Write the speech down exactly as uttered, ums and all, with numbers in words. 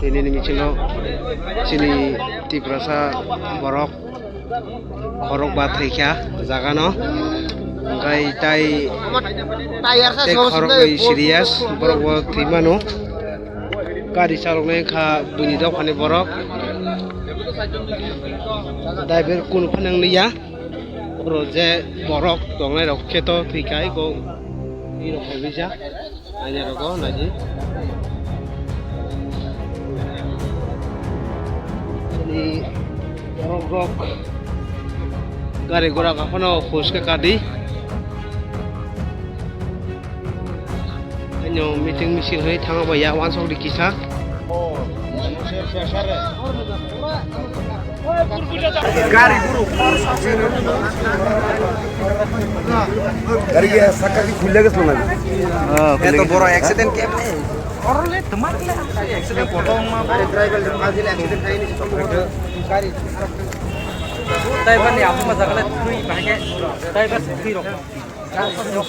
Tini ni michilo chini Tiprasa borok khorok ba thwikha jaga no, hwnkhe tai tei khorok bai serious borok bo thwi mano. Gari chaloknai wngkha buini dophani borok, driver kunu phano wng liya. Oro je borok tongnai rok khe to thwi kai go, twi rok hai bija. Aina rogo naji. Ni borok rok gari gora ka phano hus khe kadi. Aino meeting misil hai thang bai ya wansok di kisa. Gari ya sakka ki khulya gis na. Oh, eto boro accident ke. Orole tomar le accident koto ma. Driver le mazil accident hai ni. Driver ni apa masalah tu bahaya. Driver tu rok.